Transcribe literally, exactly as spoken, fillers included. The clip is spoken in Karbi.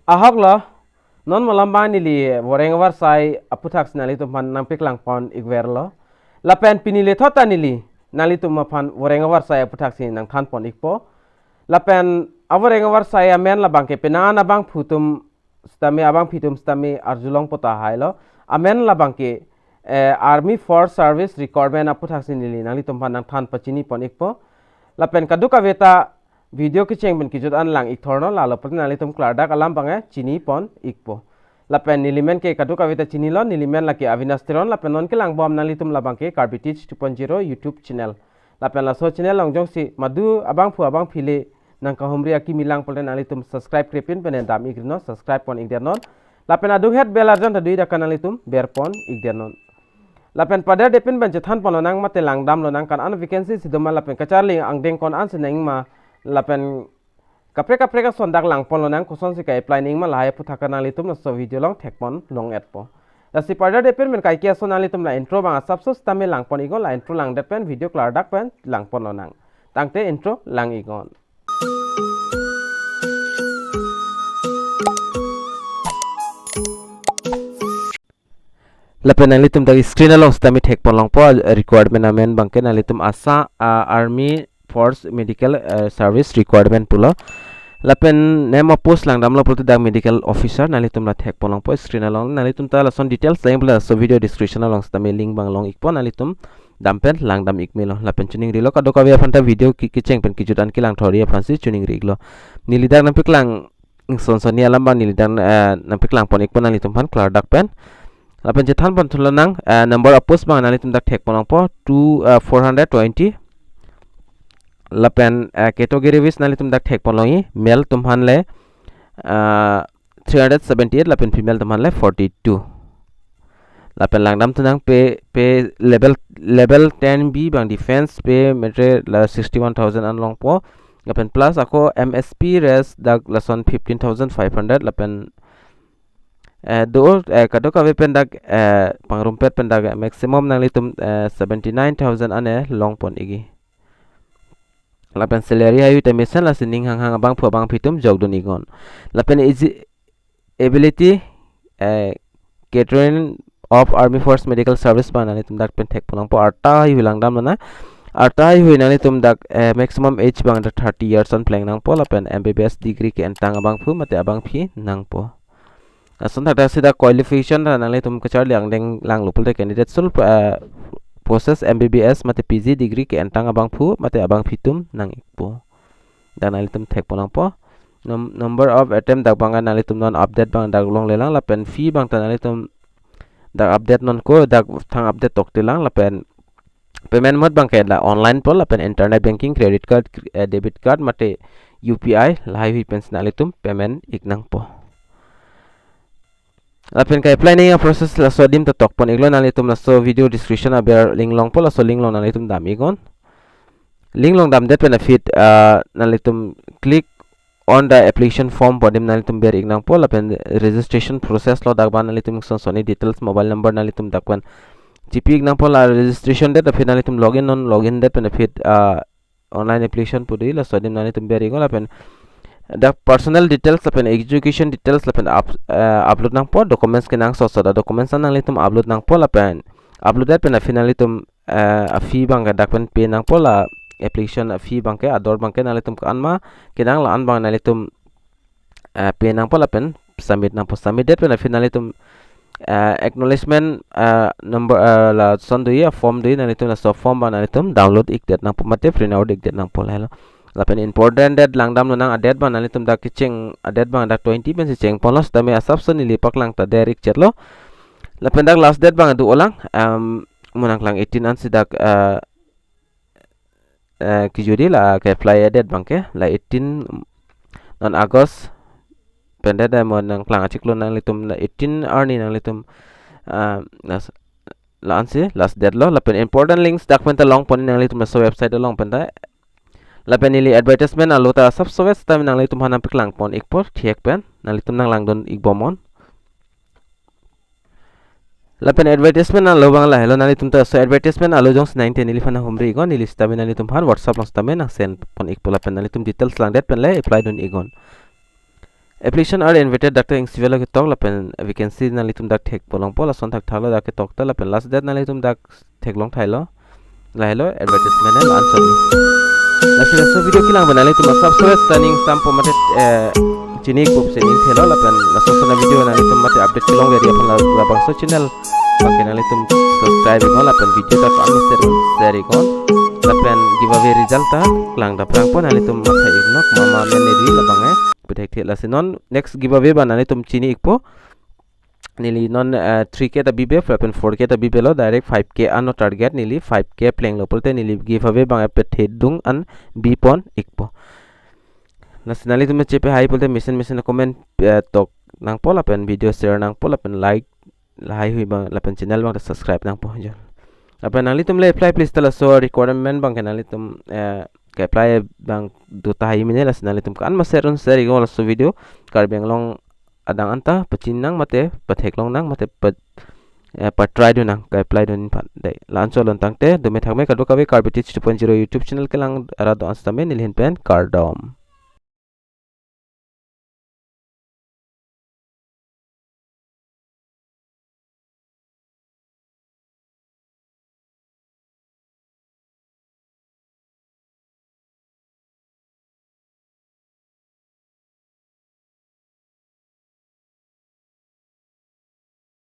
Ahok lo, non malom abang neli voreng avarsai aputhak si nanglitum aphan nangpaklang pon ikverlo. Lapen pini lethot ta neli nanglitum aphan voreng avarsai aputhak si nangthan pon ikpo. Lapen avoreng avarsai amen labang ke penang an abangphu atum sitame, abangpi atum sitame arjulong po tahai lo. Amen labang ke, eh, Army Force Service Requirement aputhak si neli nanglitum aphan nangthan pachini pon ikpo. Lapen kadokave ta video kecheng pen kejut an lang ikthornon, lalo pulote nanglitum klardak alam abang chini pon ikpo. Lapen neli men ke kadokave ta chinilo, neli men lake Avinash Teron, lapen non kelang bom nanglitum labang ke Karbi Teach two point zero YouTube channel. Lapen laso channel along jongsi madu abangphu abangpi le nangkahumri akimi lang pulote nanglitum subscribe krepin pen dam ikrinon, subscribe pon ikdetnon. Lapen adunghet bell arjan ta dui dak nanglitum ber pon ikdetnon. Lapen paderdepin pen chethan ponlonang mate langdamlonang, ko-an vacancy si doma lapen kacharli angdeng ko-an si nangma, lapen kaprek kaprek ason dak lang ponlonang, kosonsi ka-apply nangma lahai aputhak nanglitum laso video along thek pon long-etpo. Lasi paderdepin pen kaike ason nanglitum la intro abang asapso sitame lang pon iknon, la intro langdet pen video klardak pen lang ponlonang. Tangte intro lang iknon. Lapen nanglitum dak screen along sitame thek pon longpo, ah, requirement amen abang ke nanglitum Assam, ah, Army Force Medical, eh, Service Requirement pulo. Lapen name of post langdamlo pulote dak medical officer, nanglitum la thek pon longpo screen along. Nanglitum ta lason details lang pulo laso video description along sitame link abang long ikpo, nanglitum dam pen langdam ik melo. Lapen chiningrilo kadokave aphan ta video ke-, kecheng pen kejut an kelang thori aphansi chiningri iklo. Neli dak nangpaklang ingson sonni alam abang neli dak, eh, nangpaklang pon ikpo nanglitum aphan klardak pen. Lapen chethan pon thulonang, eh, number of post abang nanglitum dak thek pon longpo two, eh, four hundred twenty. Lapen, eh, category wise nanglitum dak thek pon longji, male atum aphan le, eh, three hundred seventy-eight, lapen female atum aphan le forty-two. Lapen langdam thunang pay, pay level, level ten B abang defense pay mate la sixty-one thousand an longpo. Lapen plus ako M S P rest dak lason fifteen thousand five hundred, lapen, eh, do, eh, kadokave pen dak, eh, pangrumpet pen dak maximum nanglitum, eh, seventy-nine thousand ane long pon ikji. Lapen salary haihui ta mesen, lasi ning hanghang abangphu abangpi atum jokdun iknon. Lapen isi ability, eh, catering of Army Force Medical Service abang nanglitum dak pen thek pon longpo, arta haihui langdamlonang. Arta haihui nanglitum dak, eh, maximum age abang dak thirty years an pleng nangpo, lapen M B B S degree ke-entang abangphu mate abangpi nangpo. Lason thakthak si dak qualification ta nanglitum kacharli angdeng langlo pulote candidate sul, eh, possess M B B S mate P G degree ke-entang abangphu mate abangpi atum nang ikpo. Dak nanglitum thek pon longpo. Num-, number of attempt dak abang nanglitum non update abang dak longlelang, lapen fee abang ta nanglitum dak update non ko dak thang update toktelang, lapen payment mode abang ke la online po, lapen internet banking, credit card, eh, debit card mate U P I lahaihui pensi nanglitum payment ik nangpo. Lapen ka-apply nangji aprocess laso adim ta tok pon iklo, nanglitum laso video description aber link longpo, laso link along nanglitum dam iknon. Link along damdet pen aphi, ah, nanglitum click on the application form pu adim nanglitum ber ik nangpo, lapen registration process lo, dak abang nanglitum ingson sonni details, mobile number nanglitum dak pen chipi ik nangpo, la registration det aphi nanglitum login non, login det pen aphi, ah, online application pu do, laso adim nanglitum ber iknon, lapen dak personal details lapen education details lapen up-, eh, upload nangpo, documents kenangsot sot a-documents an nanglitum upload nangpo, lapen upload det pen aphi nanglitum, eh, a-fee abang ke dak pen pay nangpo, la application a-fee abang ke, ador abang ke nanglitum ko-an ma kenang la-an abang nanglitum, eh, pay nangpo lapen submit nangpo. Submit det pen aphi nanglitum, eh, acknowledgement, eh, number, eh, lason do, a-form do, nanglitum laso form abang nanglitum download ikdet nangpo mate print out ikdet nangpo lahelo. Lapen important date langdamlonang, a-date abang nanglitum dak kecheng a-date abang dak twenty pensi cheng ponlo, sitame asapso neli paklang ta der ik chetlo. Lapen dak last date abang do-olang, em, mo nangklang eighteen ansi dak, eh, eh, kejut di la ke-apply a-date abang ke la eighteen non August pen det mo nangklang achiklo nanglitum la eighteen arni nanglitum, ah, las-, la-ansi last date lo, lapen important links dak pen ta long pon nanglitum laso website along pen ta, lapen neli advertisement alo ta asapso website nanglitum aphan nangpaklang pon ikpo thek pen nanglitum nanglangdun ik bomnon. Lapen advertisement alo abang lahelo, nanglitum ta laso advertisement alo jongsi nangthan neliphan nanghumri iknon, neli sitame nanglitum aphan WhatsApp along sitame nangsend pon ikpo, lapen nanglitum details langdet pen le apply dun iknon. Application are invited dak ta ingsi avelo ketok lapen vacancy nanglitum dak thekpo longpo, lason thakthak lo dak ketok ta lapen last date nanglitum dak theklong thailo. Lahelo advertisement la-anchot lo. Lasi laso video kelang pen nanglitum subscribe taning sampo mate, eh, chini ikpo pusi ning thelo lapen laso sona video nanglitum mate update kelong veri aphan la, labangso channel abangke nanglitum subscribe iknon lapen video ta kan share un share iknon lapen giveaway result ta klang ta prangpo, nanglitum matha iknok mama men neri labang eh. Puthek the lasi non next giveaway abang nanglitum chini ikpo. Neli non, eh, three K ta bibe lapen four K ta bibelo, direct five K ano target, neli five K plenglo pulote neli giveaway abang epet thedung an bipon ikpo. Lasi nanglitum chepe hai pulote mesen mesen comment, eh, tok nangpo lapen video share nangpo lapen like lahai hui abang lapen channel abang ta subscribe nangpo jo. Lapen nanglitum le apply please ta laso requirement abangke nanglitum, eh, ke-apply abang do tahai mene, lasi nanglitum kan ma share un share iknon laso video Karbi Anglong adang anta pachin nang mate patheklong nang mate pa, eh, patry dun nang ke-apply dun aphan dei. La-anchot lo tangte, dome thakme kadokave Karbi Teach two point zero YouTube channel kelang arat do-an sitame neli ahin pen kardom.